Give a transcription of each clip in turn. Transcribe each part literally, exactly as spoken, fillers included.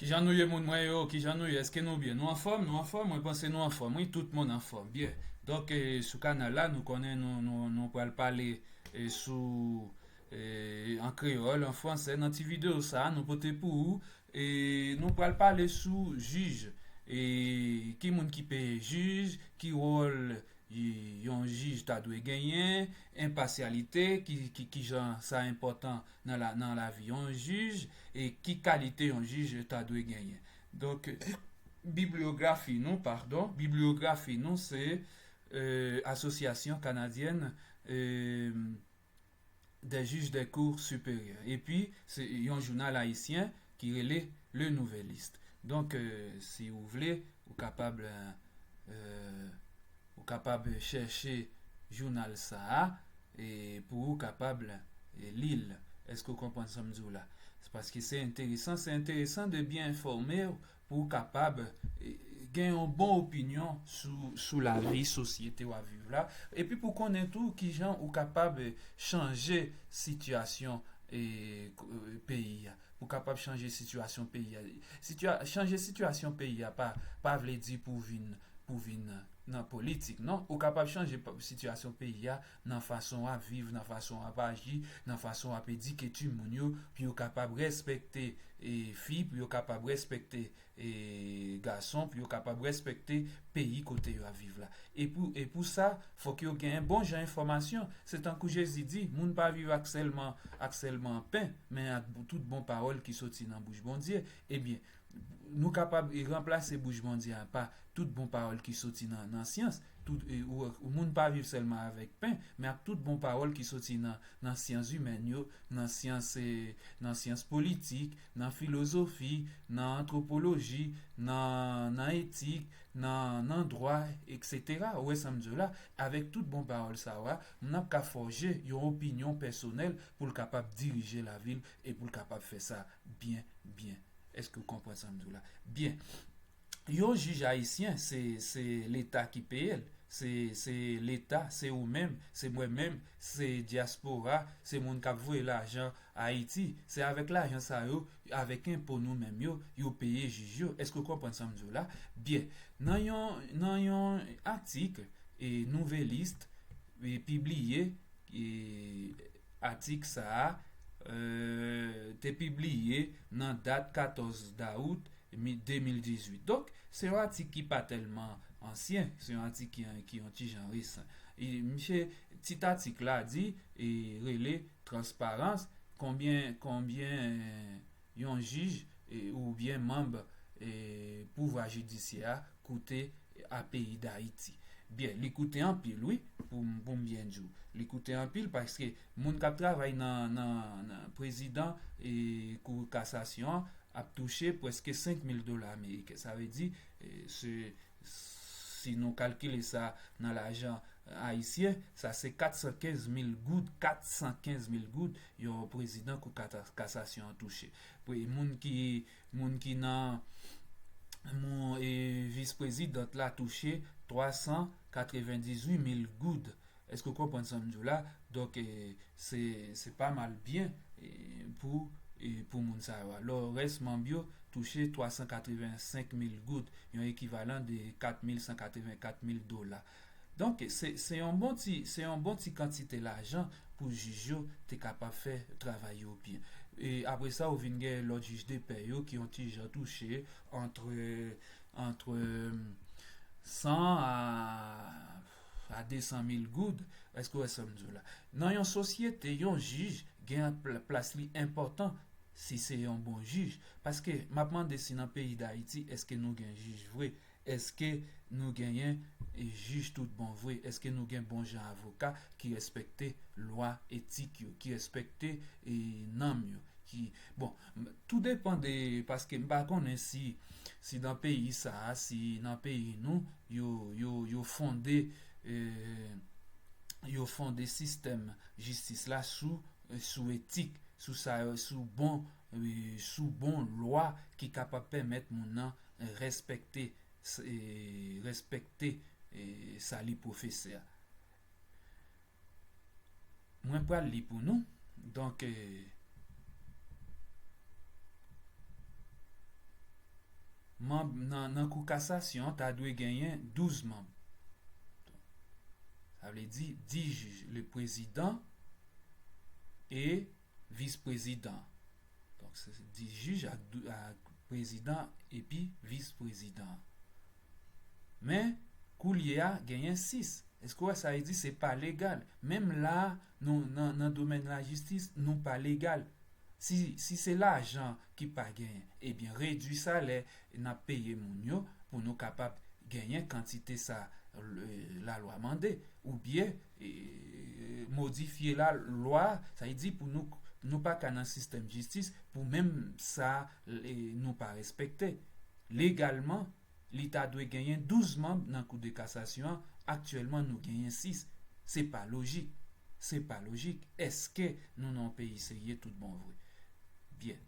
Kijan nou ye, moun mwen yo? Kijan nou ye? Èske nou byen? Nou anfòm? Nou anfòm? Mwen panse nou anfòm, wi, tout moun anfòm. Byen. Donk, eh, sou kanal la, nou konnen nou, nou, nou pral pale, eh, sou, eh, an kreyòl, an fransè, nan ti videyo sa a, nou pote pou ou. E nou pral pale sou jij. E ki moun ki peye jij? Ki wòl y-, yon jij ta dwe genyen? Enpasyalite, ki, ki, kijan sa enpòtan nan la, nan lavi yon jij? E ki kalite yon jij ta dwe genyen? Donk, bibliyografi nou, padon, bibliyografi nou se, eh, Association Canadienne, eh, des Juges des Cours Supérieures. Epi, se yon jounal ayisyen ki rele Le Nouvelliste. Donk, eh, si ou vle, ou kapab, eh, eh, ou kapab chèche jounal sa a, e pou ou kapab, eh, li l. Èske ou konprann sa m di w la? Se paske se enteresan, se enteresan de byen enfòme w pou w kapab, eh, gen yon bon opinyon sou, sou lavi sosyete w ap viv la. Epi pou konnen tou kijan ou kapab, eh, chanje sitiyasyon, eh, ko-, eh, peyi a. Pou w kapab chanje sitiyasyon peyi a. Sitiya-, chanje sitiyasyon peyi a pa, pa vle di pou w vin, pou w vin nan politik, non. Ou kapab chanje pa-, sitiyasyon peyi a nan fason w ap viv, nan fason w ap aji, nan fason w ap edike timoun yo, pou yo kapab respekte, eh, fi, pou yo kapab respekte, eh, gason, pou yo kapab respekte peyi kote yo ap viv la. E pou, e pou sa, fòk yo gen bon jan enfòmasyon. Se tankou Jezi di, moun pa viv ak sèlman, ak sèlman pen, men ak bou-, tout bon pawòl ki soti nan bouch Bondye. Ebyen, nou kapab, eh, ranplase bouch Bondye a pa tout bon pawòl ki soti nan, nan syans. Tout, eh, ou, ou moun pa viv sèlman avèk pen, men ak tout bon pawòl ki soti nan, nan syans imèn yo, nan syans, eh, nan syans politik, nan filozofi, nan antwopoloji, nan, nan etik, nan, nan dwa, etsetera. Ou wè sa m di w la? Avèk tout bon pawòl sa yo a, moun ap ka fòje yon opinyon pèsonèl pou l kapab dirije lavi l e pou l kapab fè sa byen, byen. Èske w konprann sa m di w la? Byen. Yon jij ayisyen, se, se Leta ki peye l. Se, se Leta, se ou menm, se mwen menm, se dyaspora, se moun k ap voye lajan Ayiti. Se avèk lajan sa yo, avèk enpo nou menm yo, yo peye jij yo. Èske w konprann sa m di w la? Byen. Nan yon, nan yon atik, e, Nouvelliste, e, pibliye, e, atik sa a, e, te pibliye nan dat katòz dawout mi-, de mil dizuit. Donk, se yon atik ki pa tèlman ansyen, se yon atik ki, ki yon ti jan resan. E, misye, tit atik la di, e, rele Transparans, konbyen, konbyen, e, yon jij, e, oubyen manm, e, pouvwa jidisyè a koute a peyi Dayiti. Byen, li koute anpil, wi, pou m, pou m byen di w. Li koute anpil paske moun k ap travay nan, nan, nan prezidan e kou kasasyon an ap touche prèske senk mil dola ameriken. Sa vle di, e, se, si nou kalkile sa nan lajan ayisyen, sa se kat san kenz mil goud, kat san kenz mil goud, yon prezidan kou kata-, kasasyon an touche. Pou moun ki, moun ki nan, moun, e, vis prezidant la touche twa san katrevendizuit mil goud. Èske w konprann sa m di w la? Donk, e, se, se pa mal byen, e, pou, e, pou moun sa yo. Alò, rès manm yo touche twa san katrevensenk mil goud, yon ekivalan de kat mil san katrevenkat mil dola. Donk, se, se yon bon ti, se yon bon ti kantite lajan pou jij yo te kapab fè travay yo byen. E apre sa, ou vin gen lòt jij de pè yo ki yon ti jan touche antre, antre san a, a de san mil goud. Èske w wè sa m di w la? Nan yon sosyete, yon jij gen pl-, plas li enpòtan si se yon bon jij. Paske m ap mande si nan peyi Dayiti, èske nou gen jij vre? Èske nou genyen, e, jij tout bon vre? Èske nou gen bon jan avoka ki respekte lwa etik yo, ki respekte, e, nòm yo, ki, bon, m-, tou depann de, paske m pa konnen si, si nan peyi sa a, si nan peyi nou, yo, yo, yo fonde, e, yo fonde sistèm jistis la sou, e, sou etik, sou sa, sou bon, e, sou bon lwa ki kapab pèmèt moun nan respekte, e, respekte, e, sa li pwofese a. Mwen pral li pou nou. Donk, e, Manm nan, nan kou kasasyon an ta dwe genyen douz manm. Sa vle di dis jij, le prezidan e vis prezidan. Donk, se dis jij ak, ak prezidan epi vis prezidan. Men, koulye a, genyen sis. Èske w wè sa e di se pa legal? Menm la, nou, nan, nan domèn lajistis, nou pa legal. Si, si se lajan ki pa genyen, ebyen, redui salè n ap peye moun yo pou nou kapab genyen kantite sa lalwa mande, oubyen e, modifye lalwa, sa vle di pou nou, nou pa ka nan sistèm jistis pou menm sa e, nou pa respekte. Legalman, li ta dwe genyen douz manm nan Kou de Kasasyon an, aktyèlman nou genyen sis. Se pa lojik. Se pa lojik. Èske nou nan yon peyi serye tout bon vre? Byen.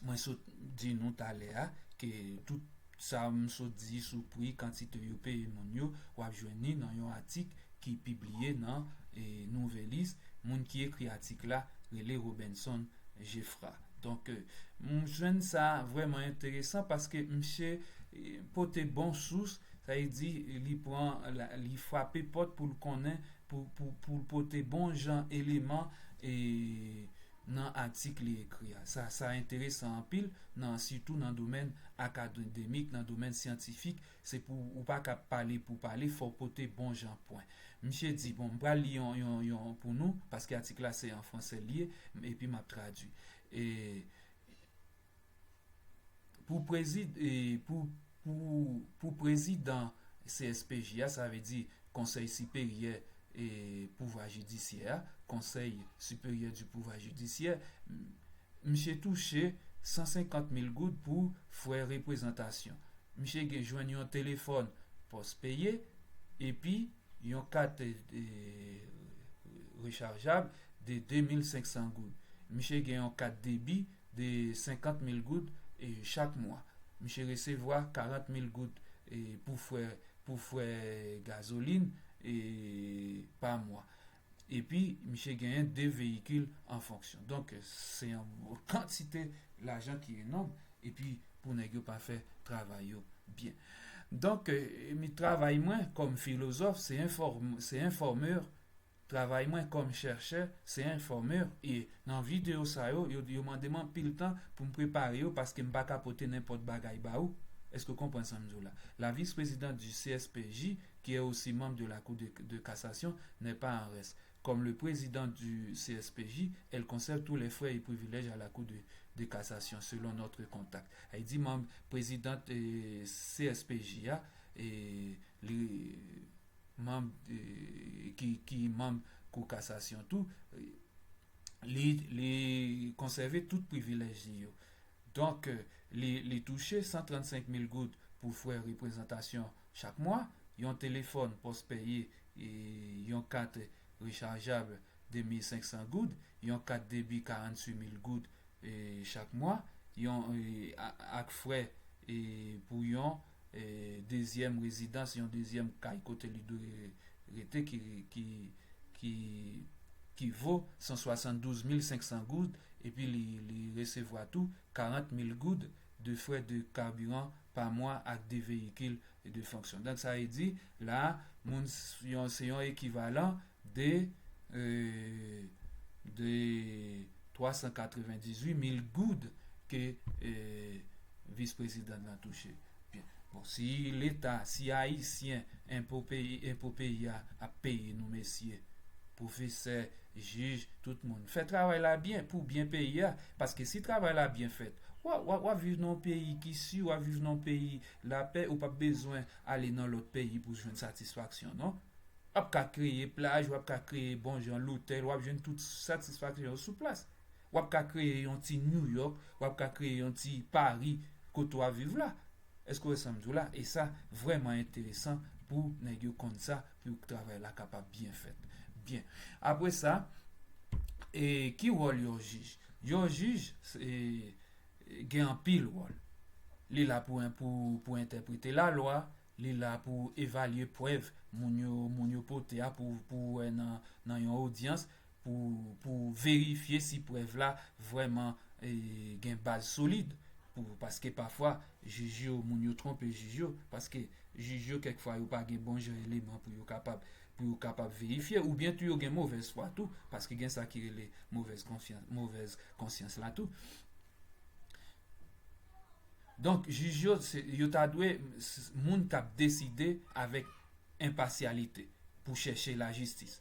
Mwen sot di nou talè a ke tout sa m sot di sou pri, kantite yo peye moun yo, w ap jwenn li nan yon atik ki pibliye nan e, Nouvèlis. Moun ki ekri atik la rele Robenson Geffrard. Donk, e, m jwenn sa vrèman enteresan paske misye e, pote bon sous, sa vle di li pran, li frape pòt pou l konnen, pou, pou, pou l pote bon jan eleman e, nan atik li ekri a. Sa, sa enteresan anpil, nan, sitou nan domèn akademik, nan domèn syantifik, se pou ou pa ka pale pou pale, fò w pote bon jan pwen. Misye di, bon, m pral li yon, yon, yon pou nou, paske atik la se an fransè li ye, epi m ap tradui. E, pou, prezi, e, pou, pou, pou prezidan C S P J a, sa vle di Konsèy Siperyè e Pouvwa Jidisyè a, Conseil Supérieur du Pouvoir Judiciaire, misye touche san senkant mil goud pou frè reprezantasyon. Misye gen jwenn yon telefòn pòspeye epi yon kat e, rechajab de de mil senk san goud. Misye gen yon kat debi de senkant mil goud e, chak mwa. Misye resevwa karant mil goud e, pou frè, pou frè gazolin e, pa mwa. Epi, misye genyen de veyikil an fonksyon. Donk, se yon kantite lajan ki enòm. Epi, pou nèg yo pa fè travay yo byen. Donk, e, mi travay mwen kòm filozòf, se enfòm, se enfòmè. Travay mwen kòm chèchè, se enfòmè. E nan videyo sa yo, yo, yo mande m anpil tan pou m prepare yo paske m pa ka pote nenpòt bagay ba ou. Èske w konprann sa m di w la? La vice-présidente du C S P J, qui est aussi membre de la Cour de, de cassation, n'est pas en reste. Comme le président du C S P J, elle conserve tous les frais et privilèges à la Cour de, de cassation, selon notre contact. Sa vle di manm, prezidant e, C S P J a, e, li, manm e, ki, ki manm Kou Kasasyon tou, e, li, li konsève tout privilèj li yo. Donk, e, li, li touche san trannsenk mil goud pou frè reprezantasyon chak mwa, yon telefòn pòspeye, e, yon kat rechajab de mil senk san goud, yon kat debi karanntuit mil goud e, chak mwa, yon, e, a, ak frè e, pou yon e, dezyèm rezidans, yon dezyèm kay kote li dwe rete ki, ki, ki, ki vo san swasanndouz mil senk san goud, epi li, li resevwa tou karant mil goud de frè de kabiran pa mwa ak de veyikil de fonksyon. Donk, sa vle di, la, moun, yon, se yon ekivalan de, e, de twa san katrevendizuit mil goud ke e, vis prezidan nan touche. Byen. Bon, si Leta, si Ayisyen, enpo peyi, enpo peyi a ap peye nou, mesye, pwofesè, jij, tout moun, fè travay la byen pou byen peyi a. Paske si travay la byen fèt, w ap, w ap, w ap viv nan yon peyi ki si, w ap viv nan yon peyi lapè, ou p ap bezwen ale nan lòt peyi pou jwenn satisfaksyon, non. W ap ka kreye plaj, w ap ka kreye bon jan lotèl, w ap jwenn tout satisfaksyon yo sou plas. W ap ka kreye yon ti New York, w ap ka kreye yon ti Paris kote w ap viv la. Èske w wè sa m di w la? E sa vrèman enteresan pou nèg yo konn sa, pou travay la kapab byen fèt. Byen. Apre sa, e, ki wòl yon jij? Yon jij, e, gen anpil wòl. Li la pou, pou, pou entèprete lalwa, li la pou evalye prèv moun yo, moun yo pote a pou, pou wè nan, nan yon odyans, pou, pou verifye si prèv la vrèman e, gen baz solid. Pou, paske pafwa, jij yo, moun yo twonpe jij yo, paske jij yo, kèk fwa, yo pa gen bon jan eleman pou yo kapab, pou yo kapab verifye, oubyen tou yo gen movèz fwa tou, paske gen sa ki rele movèz konfyans, movèz konsyans la tou. Donk, jij yo, se, yo ta dwe, s- moun k ap deside avèk enpasyalite pou chèche lajistis.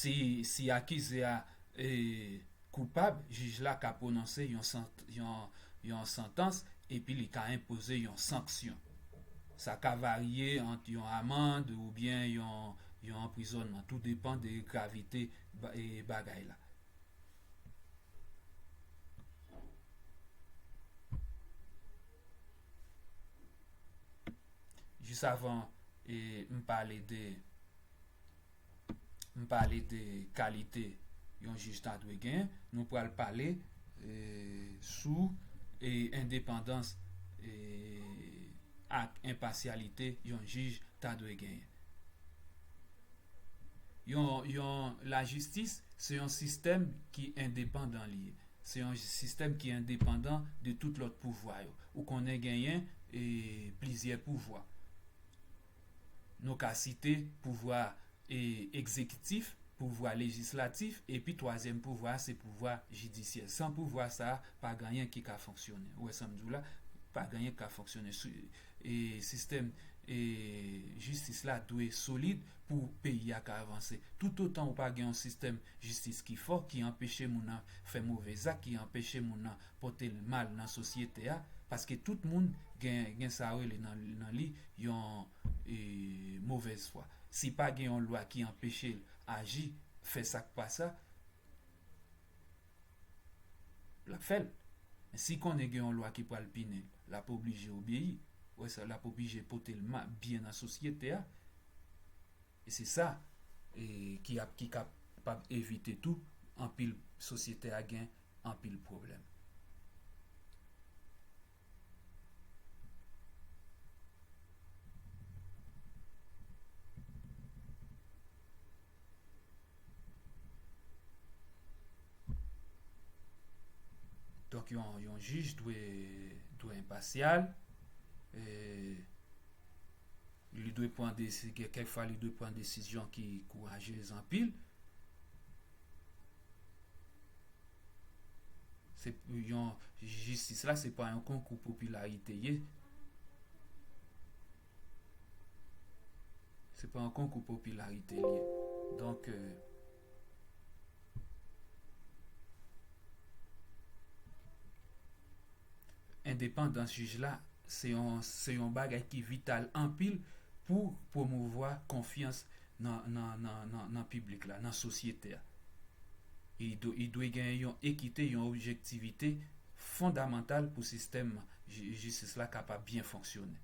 Si, si akize a e, koupab, jij la ka pwononse yon, sant, yon, yon santans epi li ka enpoze yon sanksyon. Sa ka varye ant yon amann oubyen yon, yon anprizònman. Tou depann de gravite ba- e, bagay la. Jis avan e, m pale de m pale de kalite yon jij ta dwe genyen, nou pral pale e, sou e, endepandans e, ak enpasyalite yon jij ta dwe genyen. Yon, yon lajistis, se yon sistèm ki endepandan li ye. Se yon sistèm ki endepandan de tout lòt pouvwa yo. Ou konnen genyen e, plizyè pouvwa. Nou ka site pouvwa e, egzekitif, pouvwa lejislatif, epi twazyèm pouvwa a se pouvwa jidisyè. San pouvwa sa a, pa gen anyen ki ka fonksyone. Ou wè sa m di w la, pa gen anyen ki ka fonksyone. Sou- E sistèm e, jistis la dwe solid pou peyi a ka avanse. Toutotan ou pa gen yon sistèm jistis ki fò, ki anpeche moun nan fè move zak, ki anpeche moun nan pote l mal nan sosyete a, paske tout moun gen, gen sa yo rele nan, nan li yon e, movèz fwa. Si pa gen yon lwa ki anpeche l aji, fè sa k pa sa, l ap fè l. Men si konnen gen yon lwa ki pral pini l, l ap oblije obeyi. Ou wè sa, l ap oblije pote l ma- byen nan sosyete a. E se sa e, ki ap, ki kapab evite tou anpil sosyete a gen anpil pwoblèm. Donk, yon, yon jij dwe, dwe enpasyal. E, li dwe pran desi- kè- kèk fwa li dwe pran desizyon ki kourajez anpil. Se yon, jistis la, se pa yon konkou popilarite ye. Se pa yon konkou popilarite li ye. Donk, e, endepandans jij la, se yon, se yon bagay ki vital anpil pou pwomouvwa konfyans nan, nan, nan, nan, nan piblik la, nan sosyete a. Li dwe, li dwe gen yon ekite, yon objektivite fondamantal pou sistèm ji- jistis la kapab byen fonksyone.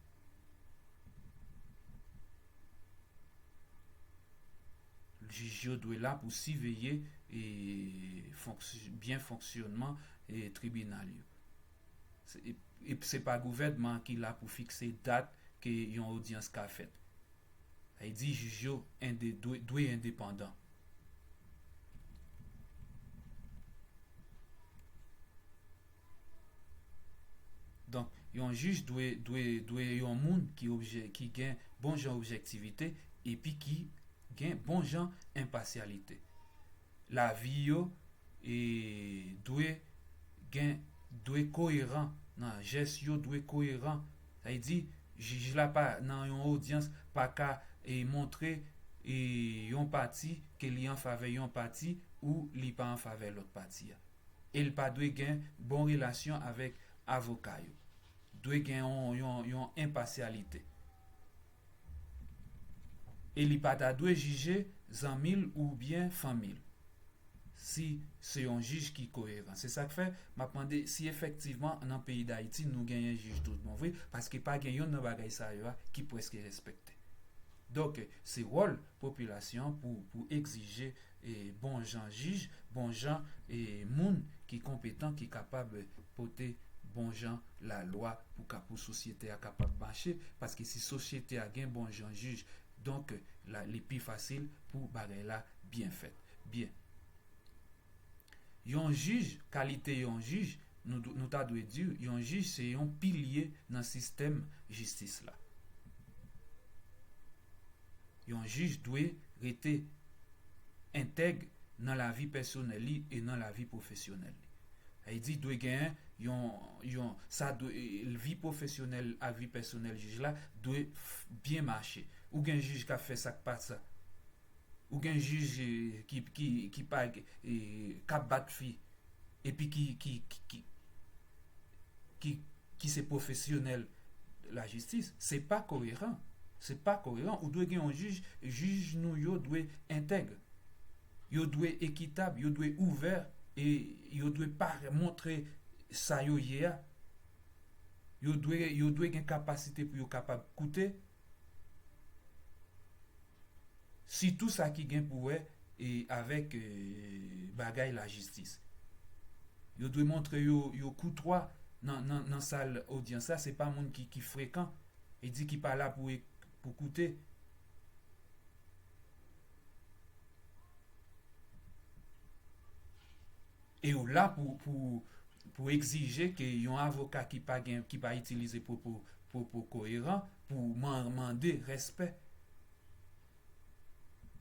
Jij yo dwe la pou siveye e, fonksy- byen fonksyonman e, tribinal yo. Se, e, e se pa gouvènman an ki la pou fikse dat ke yon odyans ka fèt. Sa vle di jij yo ende- dwe, dwe endepandan. Donk, yon jij dwe, dwe, dwe yon moun ki, objè, ki gen bon jan objektivite epi ki gen bon jan enpasyalite. Lavi yo e, dwe gen, dwe koyeran nan jès yo, dwe koyeran. Sa vle di, jij la pa, nan yon odyans, pa ka e, montre e, yon pati ke li an favè yon pati ou li pa an favè lòt pati a. E l pa dwe gen bon relasyon avèk avoka yo. Dwe gen yon, yon, yon enpasyalite. E li pa ta dwe jije zanmi l oubyen fanmi l. Si se yon jij ki koyeran. Se sa k fè, m ap mande si efektivman nan peyi Dayiti nou genyen jij tout bon vre, paske pa gen yonn nan bagay sa yo a ki prèske respekte. Donk, se wòl popilasyon an pou, pou egzije e, bon jan jij, bon jan e, moun ki konpetan, ki kapab pote bon jan lalwa pou ka pou sosyete a kapab mache, paske si sosyete a gen bon jan jij, donk la, li pi fasil pou bagay la byen fèt. Byen. Yon jij, kalite yon jij, nou, nou ta dwe di, yon jij se yon pilye nan sistèm jistis la. Yon jij dwe rete entèg nan lavi pèsonèl li e nan lavi pwofesyonèl li. Sa vle di, dwe gen yon, yon, sa dwe, vi pwofesyonèl ak vi pèsonèl jij la dwe byen mache. Ou gen jij k ap fè sa k pa sa. Ou gen jij ki, ki, ki pa, k ap bat fi, epi ki, ki, ki, ki, ki, ki se pwofesyonèl lajistis. Se pa koeran. Se pa koeran. Ou dwe gen yon jij, jij nou yo dwe entèg. Yo dwe ekitab, yo dwe ouvè, e yo dwe pa montre sa yo ye a. Yo dwe, yo dwe gen kapasite pou yo kapab koute. Sitou sa ki gen pou wè e avèk e, bagay lajistis. Yo dwe montre yo, yo koutwa nan, nan, nan sal odyans la. Se pa moun ki, ki frekan, e di ki pa la pou, pou koute. E yo la pou, pou, pou egzije ke yon avoka ki pa gen, ki pa itilize pwopo, pwopo koeran pou man, mande respè.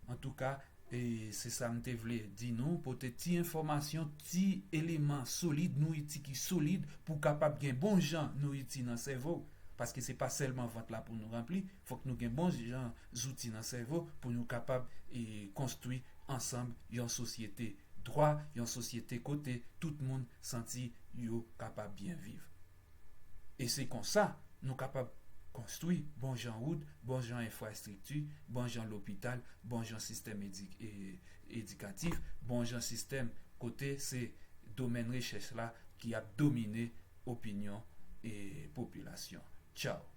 Antouka, e se sa m te vle di nou, pote ti enfòmasyon, ti eleman solid, nouriti ki solid pou kapab gen bon jan nouriti nan sèvo w. Paske se pa sèlman vant la pou nou ranpli, fòk nou gen bon jan zouti nan sèvo pou nou kapab e, konstwi ansanm yon sosyete dwa, yon sosyete kote tout moun santi yo kapab byen viv. E se konsa nou kapab konstwi bon jan wout, bon jan enfrastrikti, bon jan lopital, bon jan sistèm edi, e, edikatif, bon jan sistèm kote se domèn rechèch la ki ap domine opinyon e popilasyon. Tchaw.